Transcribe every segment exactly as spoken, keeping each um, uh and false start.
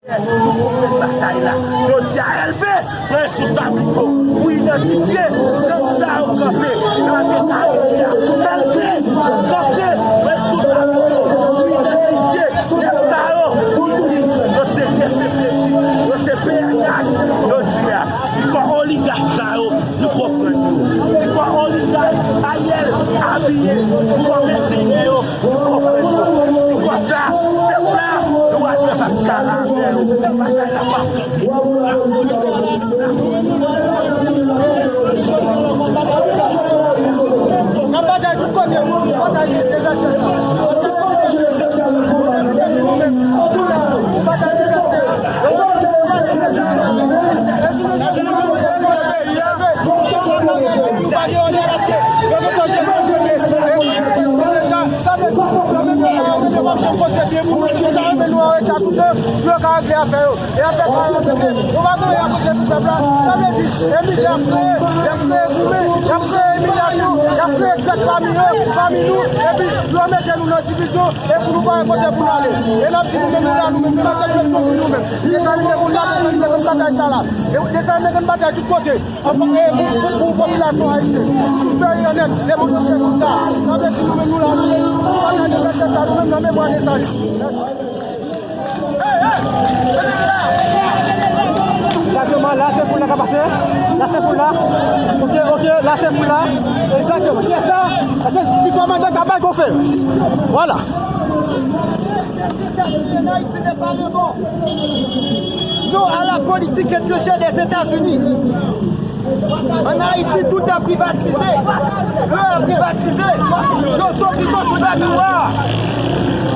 Nou konprann batay la. Jodi a, L P, pran responsabilite w pou idantifye gang sa yo kanpe. Nan lage kawotye a. Kanpe! Kanpe! Pran responsabilite w pou idantifye nèg sa yo. Pou di, yo se D C P J, yo se P N H, yo di a. Ti kò oligak sa yo, nou konprann yo. Ti kò oligak Ariel abiye pou mèsenè yo, nou konprann yo. Se konsa, pèp la, nou pral fè fas kara avè yo. Batay la p ap kanpe. N ap batay tout kote, n ap batay tout kote. Divizyon, e pou nou pa gen kote pou n ale. E n ap di nou menm, nou la, nou menm, nou la, nou menm, nou menm. Desann nou konn batay, desann nou konn batay sa la. E desann nou konn batay tout kote. Anfen, e pou, pou, pou popilasyon ayisyèn. Tout peyi an nèt, e pou nou fè tout sa. Sa vle di nou menm, nou la, nou menm. Nou pa ka devèse sa, nou menm, nan memwa Desalin. Egzakteman, la se foul la k ap pase. La se foul la. Ok, ok, la se foul la. Egzakteman. Kiyès sa? Paske ti kòmandan k ap bay konferans. Vwala. Non à la politique étrangère des États-Unis. En Haïti, tout est privatisé. L'eau est privatisée. Nos hôpitaux sont des miroirs.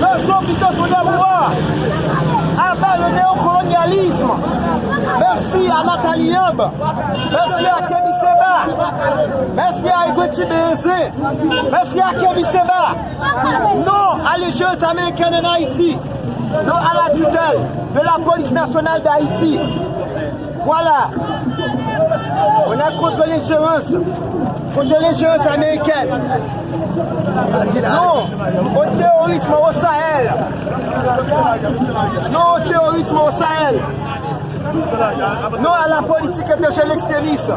Nos hôpitaux sont des miroirs. À bas le néocolonialisme. Merci à Nathalie Yamb. Merci à Kemi Seba. Merci à Hugo Chibézé. Merci à Kemi Seba. Non à l'ingérence américaine en Haïti. Non à la tutelle de la police nationale d'Haïti. Voilà. On est contre l'ingérence, contre l'ingérence américaine. Non au terrorisme au Sahel. Non au terrorisme au Sahel. Non à la politique étrangère extrémiste.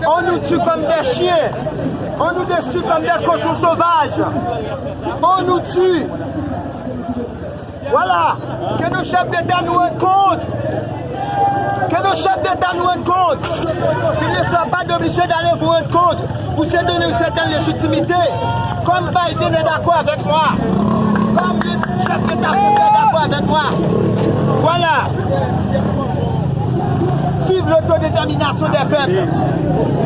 On nous tue comme des chiens. On nous détruit comme des cochons sauvages. On nous tue. Voilà. Que nos chefs d'État nous rendent compte. Que nos chefs d'État nous rendent compte. Qu'ils ne sont pas obligés d'aller vous rendre compte pour se donner une certaine légitimité. Comme Biden est d'accord avec moi. Comme le chef d'État français est d'accord avec moi. Voilà. Vive l'autodétermination des peuples.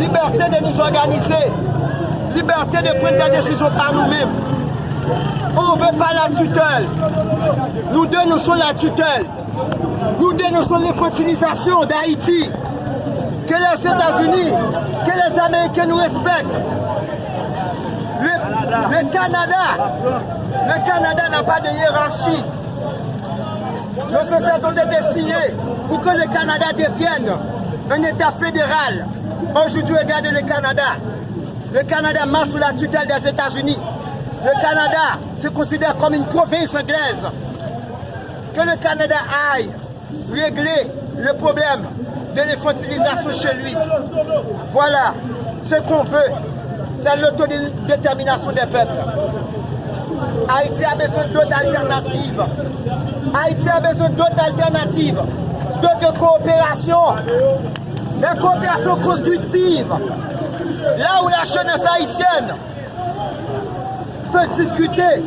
Liberté de nous organiser. Liberté de prendre des décisions par nous-mêmes. On veut pas la tutelle. Nous dénonçons la tutelle. Nous dénonçons l'infantilisation d'Haïti. Que les États-Unis, que les Américains nous respectent. Le, le Canada, le Canada n'a pas de hiérarchie. Nos ancêtres ont été signés pour que le Canada devienne un État fédéral. Aujourd'hui, regardez le Canada. Le Canada marche sous la tutelle des États-Unis. Le Canada se considère comme une province anglaise. Que le Canada aille régler le problème de l'infantilisation chez lui. Voilà ce qu'on veut. C'est l'autodétermination des peuples. Haïti a besoin d'autres alternatives. Haïti a besoin d'autres alternatives, d'autres coopérations. Des coopérations constructives. Là où la jeunesse haïtienne peut discuter.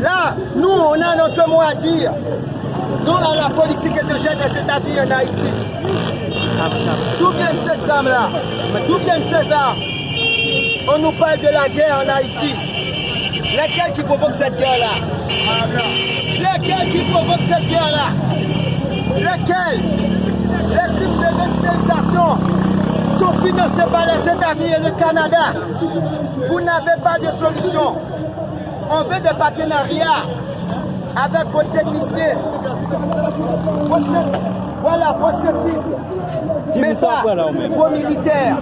Là, nous, on a notre mot à dire. Non à la politique étrangère des États-Unis en Haïti. D'où viennent ces armes-là? D'où viennent ces armes? On nous parle de la guerre en Haïti. Lesquels qui provoquent cette guerre-là? Lesquels qui provoquent cette guerre-là? Lesquels? Les crimes de gangsterisation sont financés par les États-Unis et le Canada. Vous n'avez pas de solution. On veut des partenariats avec vos techniciens, vos scien-, voilà, vos scientifiques, mais pas vos militaires.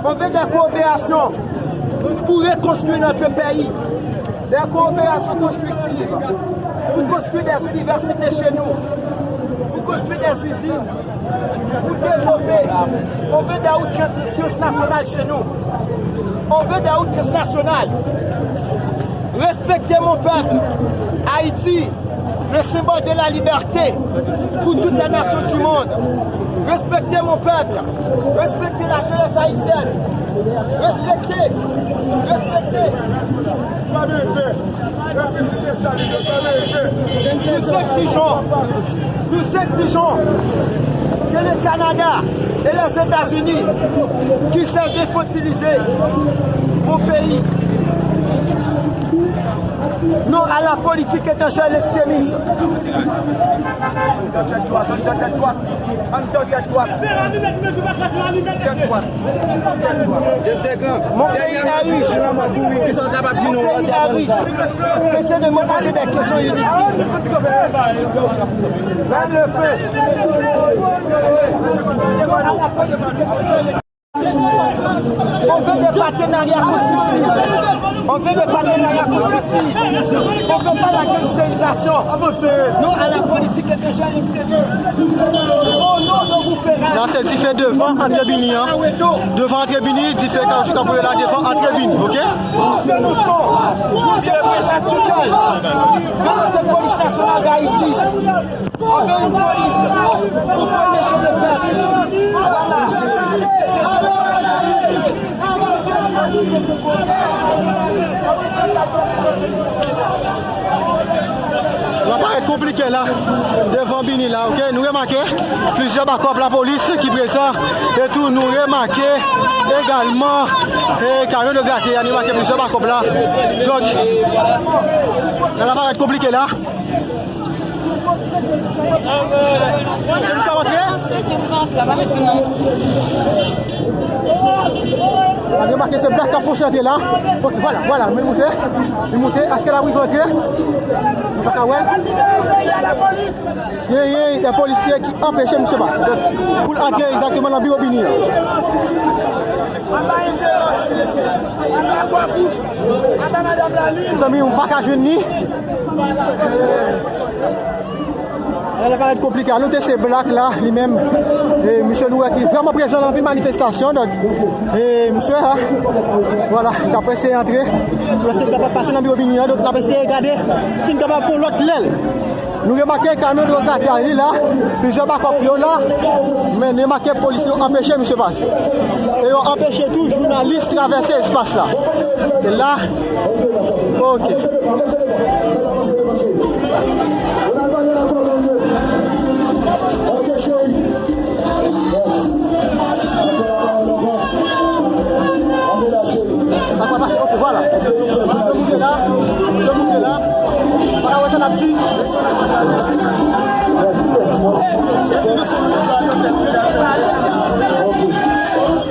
On veut des coopérations pour reconstruire notre pays, des coopérations constructives, pour construire des universités chez nous. Usines pour développer. On veut des routes trans- transnationales chez nous. On veut des routes transnationales. Respectez mon peuple. Haïti, le symbole de la liberté pour toutes les nations du monde. Respectez mon peuple. Respectez la jeunesse haïtienne. Respectez. Respectez. Nous exigeons, nous exigeons que le Canada et les États-Unis puissent défociliser mon pays. Non à la politique étrangère et l'extrémisme. Ann tande tèt dwat. Tèt dwat. Tèt dwat. Mon pays est riche. Mon pays est riche. Cessez de me poser des questions inutiles. Même le feu. On veut des partenariats constructifs. On veut des partenariats constructifs. On veut pas la gangstérisation. Non à la politique étrangère extrémiste. Au nom de Rouffera. La se dife devan antre Bini an. Devan antre Bini, dife k ap boule la devan antre Bini, ok? Nous sommes, nous sommes naturels de notre police nationale d'Haïti. On veut une police pour protéger le peuple. Voilà. Sa parèt konplike la, devan Bini la, ok? Nou remake plizyè bakòp lapolis ki prezan, e tou nou remake egalman, e kamyon de grate a, nou remake plizyè bakòp la. Donk, sa parèt konplike la. Se nou sa rantre? Gade, remake se blòk k ap fòse antre la. Ok, vwala, vwala, men moute. Li moute. Èske l ap rive antre? Nou pa ka wè. Genyen de polisye ki anpeche misye pase. Donk, pou l antre egzakteman nan biwo Bini an. Mezanmi, ou pa ka jwenn li. Sa parèt konplike. Anote se blòk la, li menm. E misye nou wè ki vrèman prezan nan anpil manifestasyon. Donk, e misye a, vwala, k ap eseye antre. Paske l kapab pase nan biwo Bini an. Donk, n ap eseye gade si n kapab fè yon lòt lèl. Nou remake kamyon de grate a, li la, plizyè bakòp yo la, men nou remake polis yo anpeche misye pase. E yo anpeche tou jounalis travèse espas la. E la, ok. Sa pa pase, ok, vwala. Misye moute la, misye moute la. Pa ka wè sa l ap di. Ok.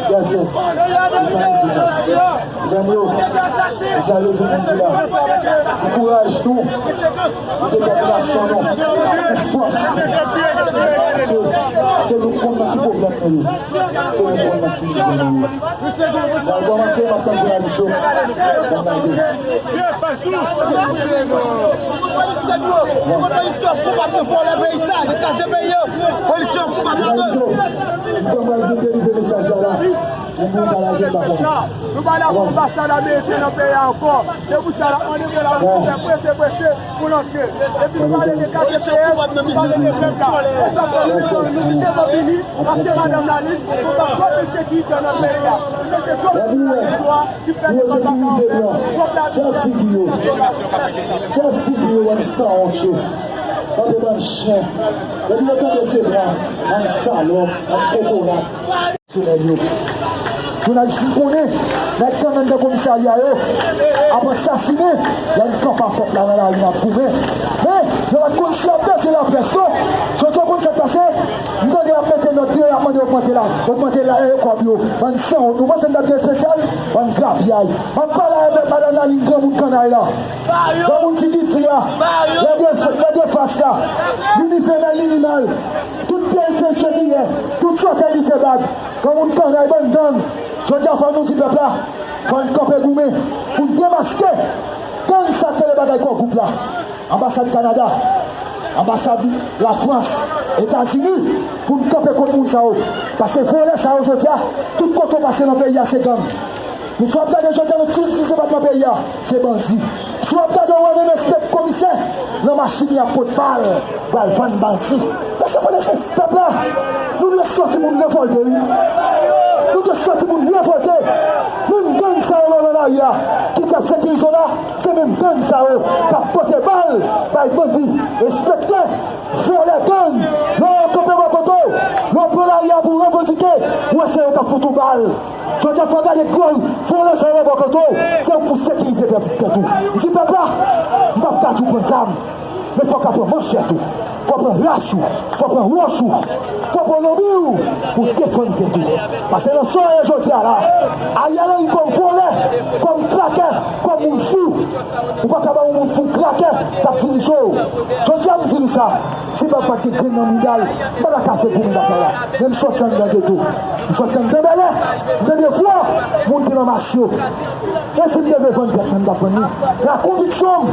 Yes, yes. Zanmi yo, m salye tout moun ki la. Ankouraj nou, pou detèminasyon nou, pou fòs. Paske se nou k konn nan ki pwoblèm nou ye. Se nou k konn nan ki pwoblèm nou ye. N al kòmanse, m ap tann jounalis yo. N ap gade. Polisye yo koupab nan vòlè peyi sa, nan kraze peyi yo. Polisye yo koupab ladan. Jounalis yo, m kwè m pral vin delivre mesaj la la. Pou nou pa lage m pa konn. Nou pa dakò anbasad ameriken nan peyi a ankò. Se pou sa n ap mande pou lapolis fè prese, prese pou l antre. Epi nou pale de K T P S, nou pale de pèp la. E sa fè nou, nou kite Bobili, paske madanm Lalin, nou pa pwòp ensekirite nan peyi a. Nou mete twòp moun nan istwa ki fè nou pa ka antre. Fè figi yo. Fè figi yo, bann sanwont yo. Kanpe bann chen. Epi yo tande se blan, bann salòp, bann kokorat. Jounal yo. Jounalis, m konnen nèg kanmenn nan komisarya yo ap asasinen lè n kanpe a pòt la nan lari n ap goumen. Men, yo pa t konn si y ap pèse laprès non. Jodi a, w konn sa k pase? M tande y ap mete nòt deyò, y ap mande ogmante la, ogmante la, e, kòb yo. Bann sanwont, nou panse n t ap gen espesyal? Bann grapyay. M ap pale avèk madanm Lalin, granmoun kannay la. Granmoun figi di a. Lè de, lè de fas la. Li ni femèl, li ni mal. Tout peyi se chen li ye. Tout sòtèy li se bag. Granmoun kannay, bann gang. Jodi a fò nou di pèp la, fò n kanpe goumen pou n demaske gang sa k rele bagay kò gwoup la. Anbasad Kanada. Anbasad Lafrans, Etazini, pou n kanpe kont moun sa yo. Paske vòlè sa yo, jodi a, tout kote w pase nan peyi a, se gang. Pou sa w ap gade jodi a nan tout dis depatman peyi a, se bandi. Si w ap gade, w wè menm enspektè komisè nan machin, y ap pot bal, pral vann bandi. Mesye, frè, mesye, pèp la, nou dwe soti pou n revòlte, wi. Nou dwe soti pou n revòlte. Menm gang sa yo nan lari a, ki t ap sekirize w la, se menm gang sa yo k ap pote bal bay bandi. Enspektè, vòlè, gang, lè w kanpe bò kote w, lè w pran lari a pou w revandike, w wè se yo k ap fout ou bal. Jodi a, fò w gade gwo vòlè sa yo bò kote w, se yo pou sekirize pèp, tèt ou. M di pèp la, m p ap ka di w pran zam, men fò w ka pran manchèt ou, fò w pran rach ou, fò w pran wòch ou, fò w pran lonbi w pou w defann tèt ou. Paske nan sa w ye jodi a la, Ariel Henry kòm vòlè, kòm krakè, kòm moun fou, ou pa ka ba yon moun fou krakè k ap dirije w. Jodi a, m di nou sa, si pèp pa t gen grenn nan mouda l, m pa ta ka fè goumen batay la. Men m sòti anndan geto. M sòti anndan bèlè. M te devwa moun ki nan mas yo. E si m te dwe vann tèt mwen, m t ap vann li. La konviksyon m,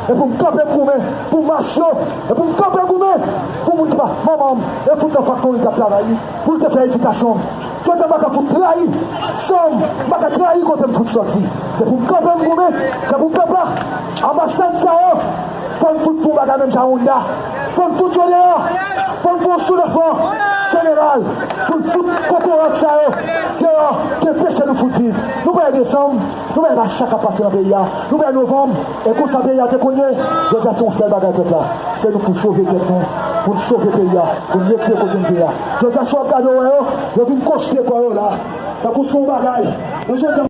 e pou m kanpe m goumen pou mas yo, e pou m kanpe goumen pou moun ki pa manman m, e fout nan faktori k ap travay li, pou l te fè edikasyon m. Jodi a, m pa ka fout trayi san m, m pa ka trayi kote m fout sòti. Se pou m kanpe m goumen, se pou pèp la, anbasad sa yo, fò n fout fè yon bagay menm jan Honda. Fò n fout yo deyò. Fò n fè yon soulèvman jeneral pou n fout kokorat sa yo deyò ki anpeche nou fout viv. Nou pa ede san m, nou pa ede sa k ap pase nan peyi a. Nou pa ede novanm, e konsa peyi a te konn ye. Jodi a, se yon sèl bagay pèp la. Se nou pou sove tèt nou, pou n sove peyi a, pou n retire kote n te ye a. Jodi a, si w ap gade, w wè yo, yo vin konstwi kò yo la. Tankou se yon bagay. Men jodi a,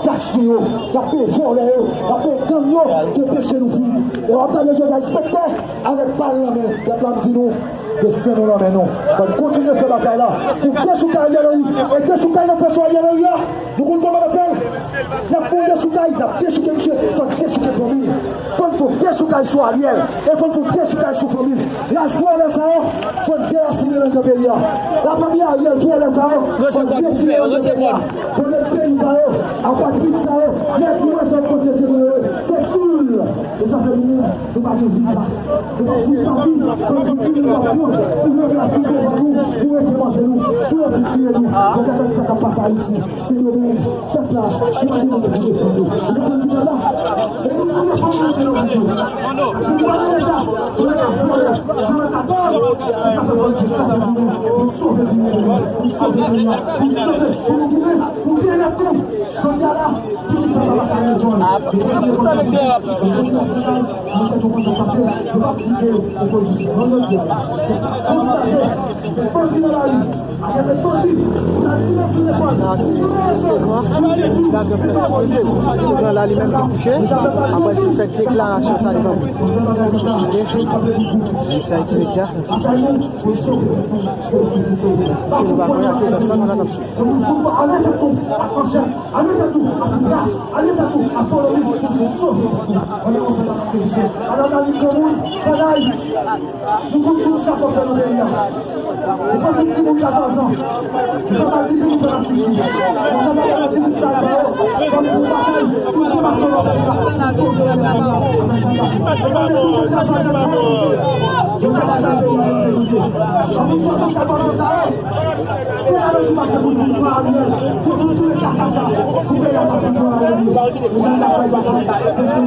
taksi yo, y ap peye vòlè yo, y ap peye gang yo, ki anpeche nou viv. E w ap gade jodi a, enspektè, avèk bal nan men, pèp la, m di nou, desten nou nan men nou. Fò n kontinye fè batay la pou dechoukay Ariel Henry. E dechoukay nan fè sou Ariel Henry a, nou konn kòman n ap fè l? N ap fè yon dechoukay, n ap dechouke misye, fò n dechouke fanmi l. Fò n fè yon dechoukay sou Ariel, e fò n fè yon dechoukay sou fanmi l. Ras vòlè sa yo, fò n derasinen yo anndan peyi a. Lafanmi Ariel vòlè sa yo, fò n retire yo anndan peyi a. Fò n met peyi sa yo, apatrid sa yo, nèg nou wè sa yo panse se mwen yo ye. Se tchoul. E sa fè nou menm, nou pa gen viza. Nou pa fout pati, fò n fout tounen nou pa pran, pou ranplase devan nou, pou rete manje nou, pou yo fout tiye nou. Jodi a, gade sa k ap pase Ayiti. Sendomeng, pèp la, nou pa gen moun pou defann yo. Ou konprann ki pèp la? E nou, nou defann nou, Sendomeng. Si nou pa nan Leta, si nou pa vòlè, si nou pa katòz, se sa fè nou di, nou pa vle goumen, pou n sove diyite nou, pou n sove peyi a, pou n sove, pou nou goumen, pou byennèt nou. Jodi a la, pitit pèp la pa ka reponn. Apre, sa nèg deyò ap pouse. Mwen te tou kontan pase, yo pa pouse opozisyon. Mwen mwen di a la. Konstate, bandi nan lari. Avèk bandi, pou la tire sou lekòl. Gade fè sou Esteban la li menm ki kouche. Apre li fè deklarasyon sa li menm. Ok. Sa iti medya. Si nou pa kwè ak yo, sa nou la n ap swiv. Anmèt tou, ak manchèt, anmèt tou, ak kouraz, anmèt tou, ak koloni, pou nou sove tèt nou. Ann avanse nan aktivite. Ann analize granmoun, kanay. Nou konn tout sa k ap fè nan peyi a. Ou pa tout timoun katòz an. Ou pa sa di pou nou fè la sisi. Ou sa pa fè la sisi sa yo. Fò nou fè batay pou nou depase nan peyi a. Sove peyi a. Yo pa sa peyi a. Ann nou swasannkatorz an sa yo. Te alè di pase pou di pran Ariel, pou di tou le kaka sa, pou peyi a pa fout pran Ariel. Pou jan n ap fè sa, se yon mesaj. Mèsi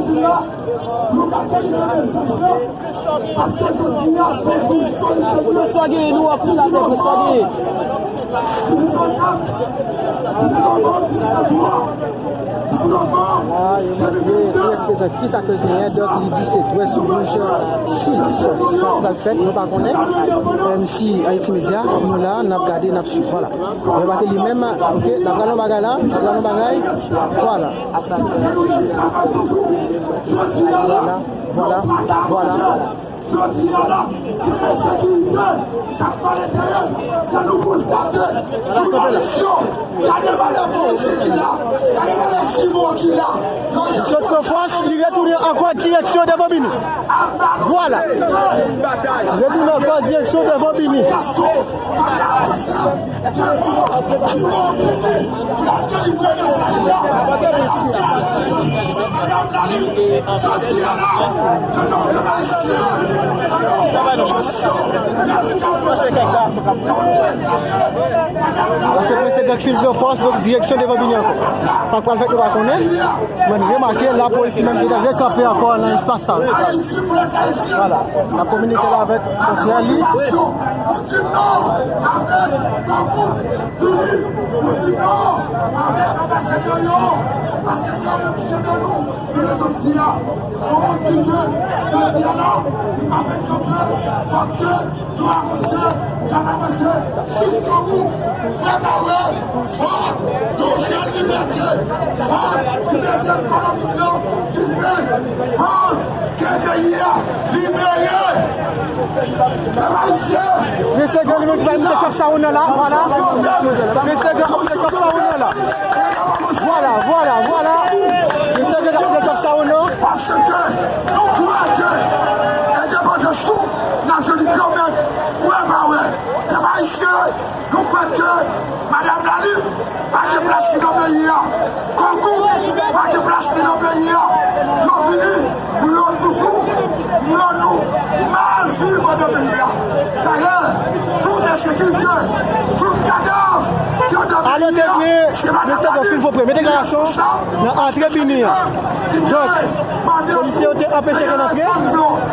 bokou. Nou ka kontinye mesaj la. Paske jodi a, se yon jou istorik. Pou nou sa genyen, nou an pou sa fè, pou sa genyen. Dizuit san kat, dizuit san kat, dizuit san kat. La, yo mande P S T kisa ke l genyen, donk li di se dwèt sou bouch, silans, sa k pral fèt, nou pa konnen. M C Haïti Media, nou la, n ap gade, n ap swiv, vwala. Yo mande li menm, ok, n ap gade yon bagay la, n ap gade yon bagay, vwala. Vwala, vwala, vwala. Jodi a la, se ensekirite k ap pale dèyè, sa nou konstate sou lalis yo. Gade valè polisye ki la, gade valè simo ki la. Sot Lafrans, li retounen ankò direksyon de Bonbini. Vwala. Retounen ankò direksyon Devan Bini. Paske prese gad fil de fòs, donk direksyon Devan Bini ankò. Sa k pral fèt, nou pa konnen. Men remake, lapolis li menm ki te rekanpe ankò nan espas sa. Vwala, l ap kominike la avèk konfrè li. Nou di non avèk Kòkout Bini. Nou di non avèk anbasadè yo. Paske se yo menm ki kenbe nou. Jounen jodi a, nou di ke jodi a la, li pa mèt kanpe, fòk ke nou avanse, n ap avanse jiskobou. Prepare, fòk nou jwenn libète, fòk libète ekonomik nou li fè, fòk ke peyi a libere. Pèp ayisyen, mesye Gary menm ki pral moute kòb sa ou nan la, vwala. Mesye Gary moute kòb sa ou nan la. Vwala, vwala, vwala. Mesye Gary ap moute kòb sa ou nan. Paske nou kwè ke endepandans nou n ap jwenn li kanmenm. Kwè pa wè. Pèp ayisyen, nou kwè ke Madanm Lalime pa gen plas li nan peyi a. Kòkout pa gen plas li nan peyi a. Yo vini pou yo toujou rann nou mal viv anndan peyi a. Dayè, tout ensekirite, tout kadav ki anndan peyi a, se Madanm Lalime. Mete gason nan antre Bini an. Donk, polisye yo te anpeche ke l antre.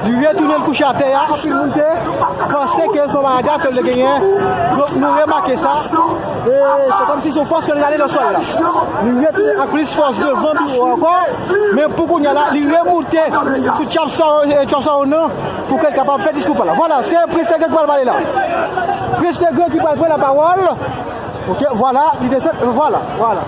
Li retounen l kouche atè a. Anpil moun te panse ke se yon bagay ke l te genyen. Donk, nou remake sa. E se kòmsi se yon fòs ke l rale nan sòl la. Li retounen ak plis fòs devan biwo ankò. Men pou kounye a la, li remoute sou Trump Tower, e, Trump Tower nan, pou ke l kapab fè diskou pa l la. Vwala, se Prince Negre ki pral pale la. Prince Negre ki pral pran lapawòl. Ok, vwala, li desann, vwala, vwala.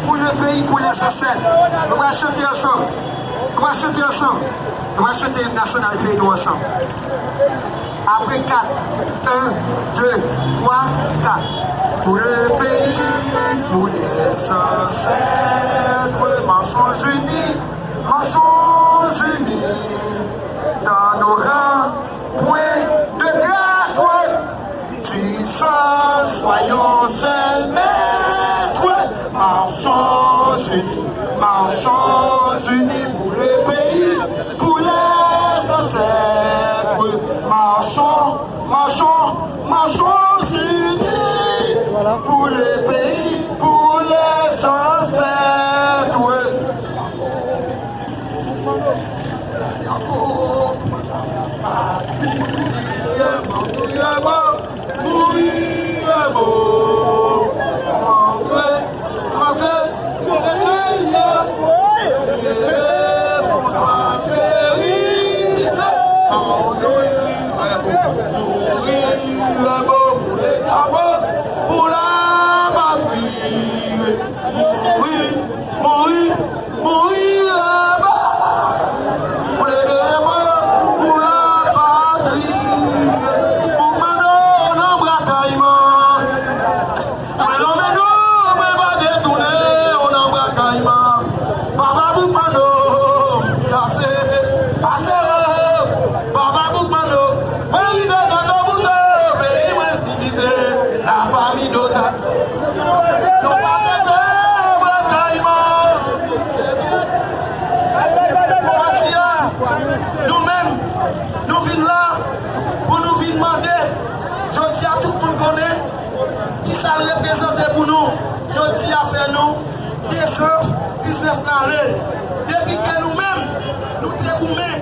Pou le peyi, pou lèzansèt. Nou pral chante ansanm. Nou pral chante ansanm. Nou pral chante im nasyonal peyi nou ansanm. Apre kat, en, de, twa, kat. Pour le pays, pour les ancêtres, marchons unis, marchons unis, dans nos rangs, point de traître. Puissants, soyons seuls maîtres, marchons unis, marchons unis pour le pays, pour les ancêtres. Marchons, marchons, marchons unis pour le pays, pour les ancêtres. Pou la patri, mouri, mouri, mouri anba. Pou leve mwen, pou la patri. Boukman nan bra Kayman. Mwen nonmen nou, mwen pa detounen w nan bra Kayman. Papa Boukman, di ase, ase, papa Boukman, mwen rive nan bout peyi mwen divize, lafanmi Dozak. Nou pa te fè bwa Kayman. Jodi a, nou menm, nou vin la pou nou vin mande. Jodi a, tout moun konnen kisa l reprezante pou nou. Jodi a fè nou de zan diznèf lane. Depi ke nou menm, nou te goumen.